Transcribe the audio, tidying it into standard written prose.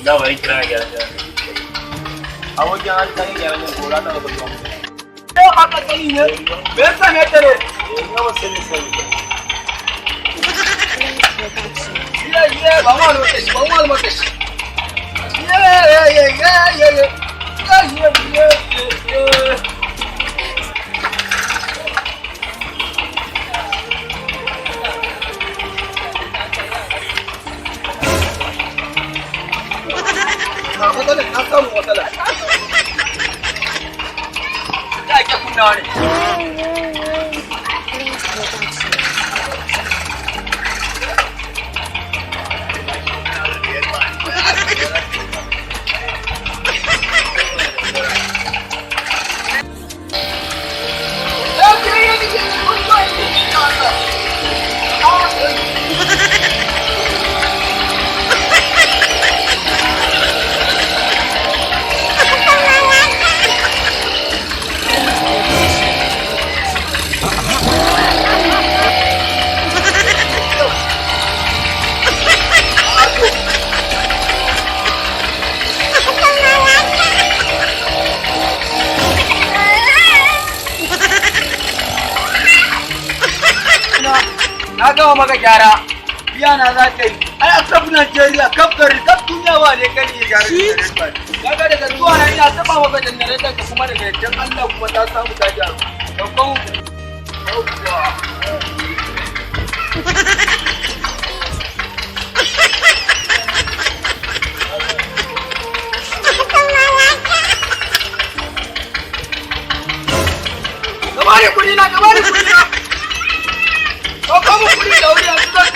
Da bari kira gyara gyara. Abokin an kan gyara ne ko za ta ga zuwa. Yau aka sani ne? Me yasa ne tare? Eh, na ba sani sani. Iye iye, ba mu almakashi, ba mu almakashi. Iye iye iye iye iye. Iye iye iye. Na matsala, na samu matsala. Da ake kunnawa ne. Na gama maka gyara, biya na za ta yi. Ai a kaf Najeriya, kaf gari, kaf duniya ba ne kan iya gyara generator. Kaga daga zuwa na ina taba maka generator ka, kuma daga yaddan Allah kuma ta samu ta gyaru. Babban yawwa. Gaba da kuɗi na, gaba da kuɗi na. Ɗauko mun kuɗi da wuri, yanzu zan